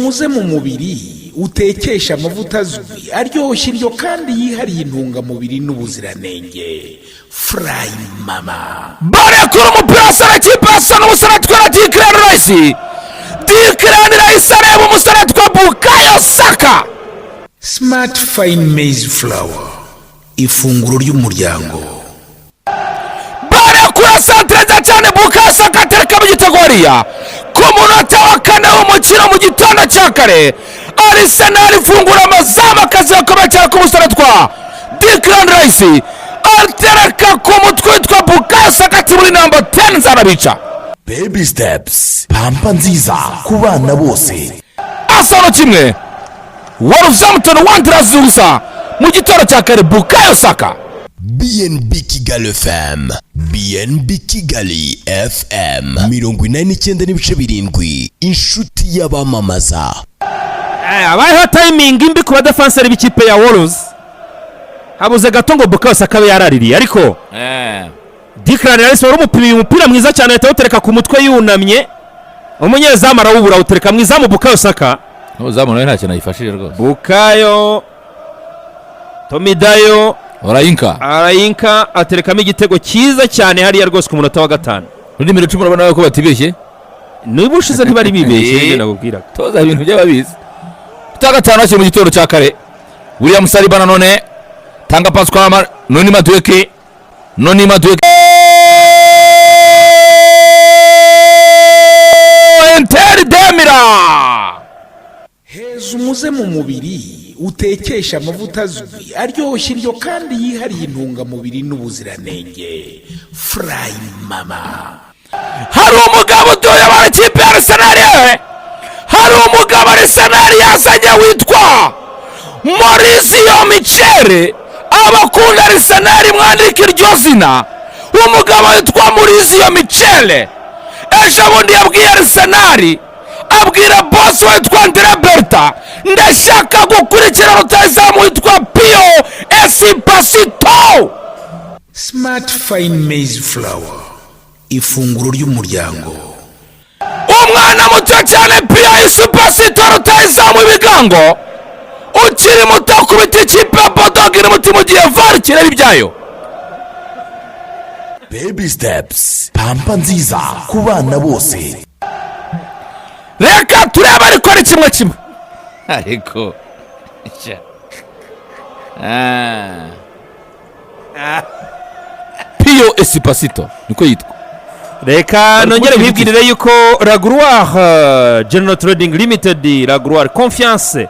Umuze mu mubiri utekesha amavuta azwi, aryoshya indyo kandi yihariye intungamubiri n'ubuziranenge. Furayi Mama. Barekura umupira wasa kipe asa n'umusore atwara Declan Rice. Declan Rice areba umusore witwa Bukayo Saka. Smart Fine Maize Flour, ifunguro ry'umuryango. Barekura santire nziza cyane, Bukayo Saka aterekamo igitego hariya ku munota wa 4 w'umukino. Mu gitondo cya kare Arsenal ifungura amazamu, akazi gakomeye cyane k'umusore twa Declan Rice, atereka ku mutwe witwa Bukayo Saka ati: "Muri number 10 nzanabica." Baby Steps, pampa nziza ku bana bose. Arsenal 1, Wolverhampton Wanderers 0. Mu gitondo cya kare, Bukayo Saka. BNB Kigali FM, BNB Kigali FM, 89.7, inshuti y'abamamaza. Habayeho timing mbi ku badefanseri b'ikipe ya Wolves, habuze gato ngo Bukayo Saka abe yaraririye, ariko Declan Rice wari umupimiye umupira mwiza cyane ahita awutereka ku mutwe yunamye, umunyezamu arawubura, awutereka mu izamu Bukayo Saka. N'uzamu nawe nta kintu ayifashije rwose. Bukayo Tomidayo. Orayinka. Arayinka, aterekamo igitego cyiza cyane hariya rwose ku munota wa 5. Muri nimero 10 urabona ko batibeshye. Niba ushize ntibari bibeshye, nibyo nakubwiraga. Toza ibintu by'ababizi. Cya gatanu hakiri mu gitondo cya kare. William Saliba nanone tanga pasi kwa Noni Madueke. Noni Madueke, Inter de Milan. Heza umuze mu mubiri utekesha amavuta azwi, aryoshya indyo kandi yihariye intungamubiri n'ubuziranenge. Furayi Mama. Hari umugabo utuye mu ikipe ya Arsenal, hari umugabo Arsenal yazanye witwa Mauricio Michel. Abakunda Arsenal mwandika iryo zina, umugabo witwa Mauricio Michel. Ejo bundi yabwiye Arsenal, abwira boss witwa Andrea Berta: "Ndashaka gukurikira rutahizamu witwa Pio Esposito." Smart Fine Maize Flour, ifunguro ry'umuryango. Umwana muto cyane Pio Esposito, rutahizamu ibigango, ukiri muto, akubita ikipe ya Bodo Glimt mu gihe VAR kireba ibyayo. Baby Steps, pampa nziza ku bana bose. Reka turebe, ariko ni 1-1. Ariko sha. Pio Esposito niko yitwa. Reka Bari nongere kumukina. nkwibwirire yuko Raguruware General Trading Limited, Raguruware Confiance,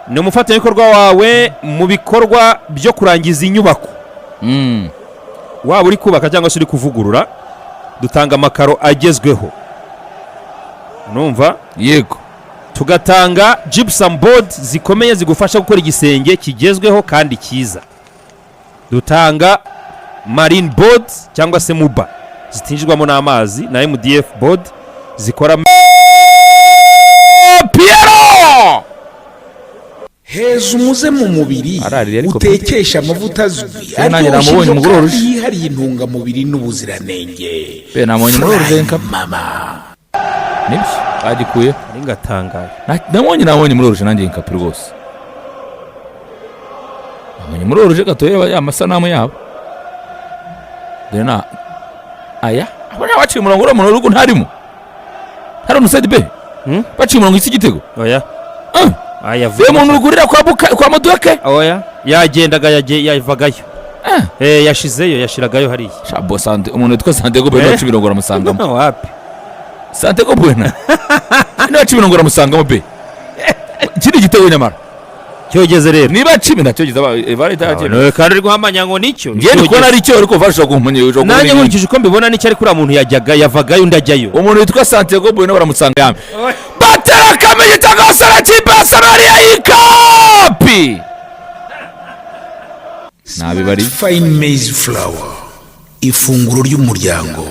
ni umufatanyabikorwa wawe mu bikorwa byo kurangiza inyubako. Waba uri kubaka cyangwa se uri kuvugurura, dutanga amakaro agezweho, numva? Yego. Tugatanga gypsum board zikomeye zigufasha gukora igisenge kigezweho kandi cyiza. Dutanga marine board cyangwa se muba zitinjirwamo n'amazi na MDF board zikora. Piero. Heza umuze mu mubiri Ararira ariko. utekesha amavuta azwi, Pe, nanjye aryoshya namubonye indyo umugore kandi woroshye. yihariye intungamubiri n'ubuziranenge. Pe, namubonye muri Furayi oruje nka Mama. Nibyo bagikuye. Ari ngatangaye. Nabonye muri oruje nanjye nkapi rwose, nabonye muri oruje gatoya ya masanamu yabo. Dore na aya abona baciye umurongo, uriya muntu urugo ntarimo, hari umusedi be. Baciye umurongo isi igitego. Oya. Ah, aya. uyu muntu ugurira kwa Buka, kwa Madueke. Oya, yagendaga, yavagayo. Ah. Yashizeyo, yashiragayo hariya. Shabo Sante, umuntu witwa Santiago Bueno baciye imirongo aramusangamo. Wapi. Santiago Bueno niba baciye imirongo aramusangamo pe. Iki ni igitego nyamara. Cyogeze rero. Niba cimi nacyo giza VAR itarakemera. Kandi uri guhamanya ngo nicyo. Ngiye ndi kubona ari cyo, ariko VAR ushobora kumenya, ushobora kubona Nanjye ibindi. nkurikije uko mbibona nicyo, ariko uriya muntu yajyaga yavagayo undi ajyayo. Umuntu witwa Santiago Bueno baramusanga yambi, Batera akamenyetso gasara kipe ya Sanariya y'ikapi. Nabibari. Fine Maize Flour, ifunguro ry'umuryango.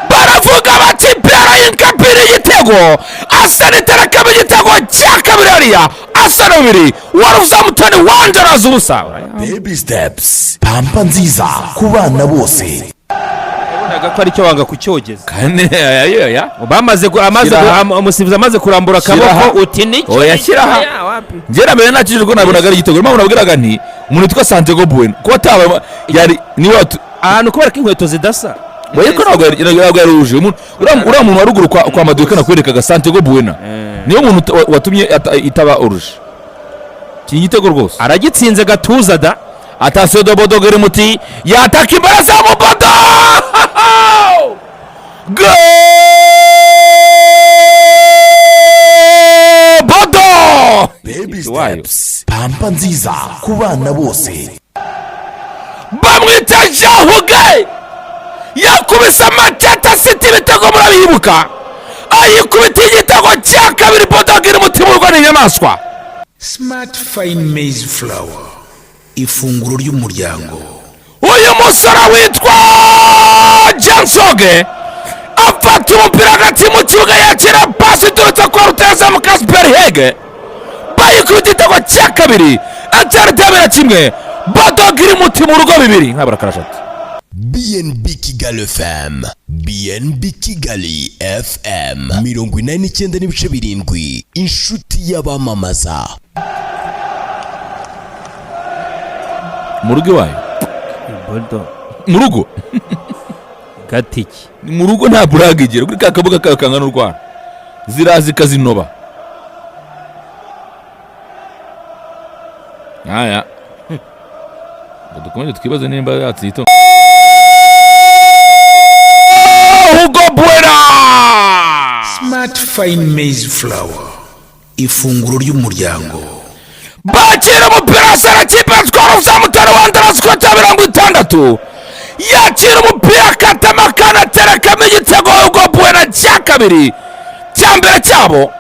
Baravuga bati Piero Hincapie igitego, Arsenal iterekamo igitego cya kabiri hariya. Arsenal 2, Wolverhampton Wanderers 0. Baby Steps, pampa nziza ku bana bose. Bonaga ko aricyo banga kucyogeza. Kane aya aya. Bamaze amaze Shyira aha. umusifuzi amaze kurambura Shyira aha. akaboko, uti nicyo? Oya, Nicyo, shyira aha. oya, wapi? Njye na mbere nakijije ko nabonaga ari igitego. Impamvu nabwiraga nti umuntu witwa Santiago Bueno kuba ataba yari niwe Ahantu kubera ko inkweto zidasa. Oya, ko ntabwo yari uje. Uriya muntu wa ruguru kwa Maduka nakwerekaga, Santiago Bueno, niwe muntu watumye itaba oruje. Iki igitego rwose. Aragitsinze gatuza da. Attention de Bodo Glimt, yataka imbere za Bodo. Go Bodo! Baby Iwayo. Steps, pampa nziza ku bana bose. Bamwita Jean Huge, yakubise Manchester City ibitego murabibuka, ayikubita igitego cya kabiri. Bodo Glimt urwa ni inyamaswa. Smart Fine Maize Flour, ifunguro ry'umuryango. Uyu musore witwa Jansoge afata umupira hagati mu kibuga, yakira pasi iturutse kwa rutahizamu Kasper Hege, bayikubita igitego cya kabiri. Inter de Milan 1, Bodo Glimt mu rugo 2. Nkabura karashati. BNB Kigali FM, BNB Kigali FM 89.7, inshuti y'abamamaza. Mu rugo iwayo. Bodo. Mu rugo. Gatiki. Ni mu rugo, nta burage igira kuri ka kabuga kayo kangana urwara, ziraza ikazinoba aya. Ngo dukomeze twibaze nimba yatsinze. Hugo Buena. Smart Fine Maize Flour, ifunguro ry'umuryango. Bakira umupira sara kipe yatwara uzamutera Wanderers ku cya 60, yakira umupira akatama akanaterekamo igitego. Hugo Buena cya kabiri, cya mbere cyabo.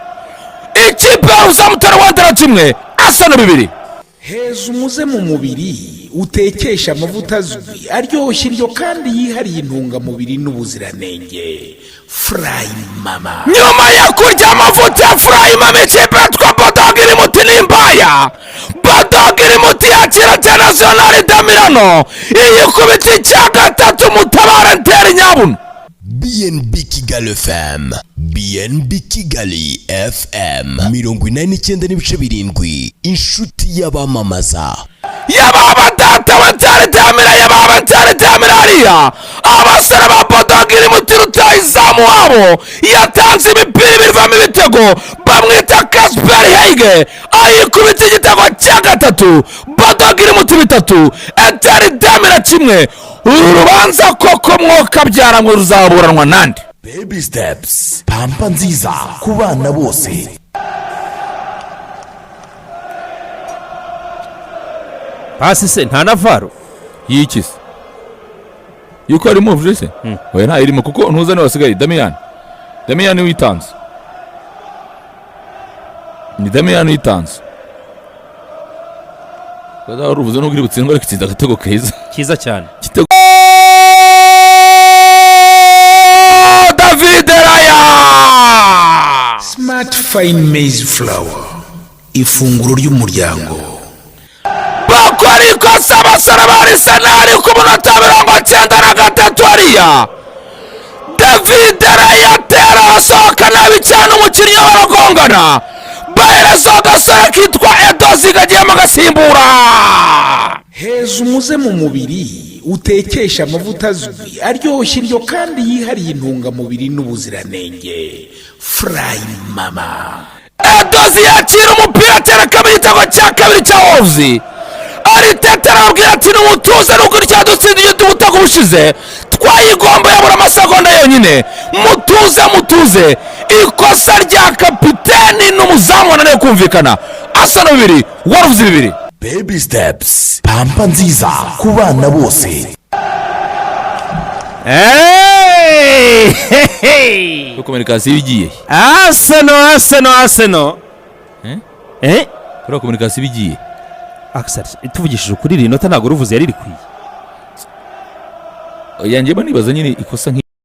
Ikipe ya uzamutera Wanderers 1, Arsenal 2. Heza umuze mu mubiri utekesha amavuta azwi aryoshya indyo kandi yihariye intungamubiri n'ubuziranenge, Furayi Mama. Nyuma yo kurya amavuta ya Furayi Mama, ikipe yitwa Bodo Glimt n'imbaya. Bodo Glimt yakira Internazionale de Milano, iyikubita icya gatatu. Mutabara Inter nyabuna. BNB Kigali FM, BNB Kigali FM 89.7, inshuti y'abamamaza. Yababa data we, Inter de Milan, yababa Inter de Milan hariya. Abasore ba Bodo Glimt, rutahizamu wabo yatanze imipira ibiri ivamo ibitego, bamwita Kasper Heige, ayikubita igitego cya gatatu. Bodo Glimt 3, Inter de Milan 1. Uru rubanza koko mwokabyara ngo ruzaburanwa nande? Baby Steps, pampa nziza ku bana bose. Pasi se nta na VAR? Y'iki se? Yuko harimo uje se? Oya, nta irimo kuko ntuzane wasigaye Damiyani. Damiyani witanze, ni Damiyani witanze. Wari uvuze nubwo iri butsindwe, ariko itsinze agatego keza. Cyiza cyane. Igitego. David Raya. Smart Fine Maize Flour, ifunguro ry'umuryango. Bakora ikosa abasore ba Arsenal ku munota 93 hariya. David Raya atera, asohoka nabi cyane, umukinnyi baragongana, bahereza agasore kitwa Edozi kagiyemo agasimbura. Heza umuze mu mubiri utekesha amavuta azwi aryoshya indyo kandi yihariye intungamubiri n'ubuziranenge, Furayi Mama. Edozi yakira umupira aterekamo igitego cya kabiri cya Wolves. Arteta arababwira ati nimutuze, nubwo icyadutsindiye ubutaka ubushize twayigomba yabura amasegonda yonyine, mutuze mutuze. Ikosa rya kapiteni n'umuzamu wananiwe kumvikana. Arsenal 2, Wolves 2. Baby Steps, pampa nziza ku bana bose. Hey! Hey! Communication iba igiye. Arsenal, Arsenal, Arsenal! Eh? Eh? Kuriya communication iba igiye. Axel, tuvugishije ukuri, iri nota ntabwo ruvuze yari rikwiye. Oya, njye mba nibaza nyine ikosa.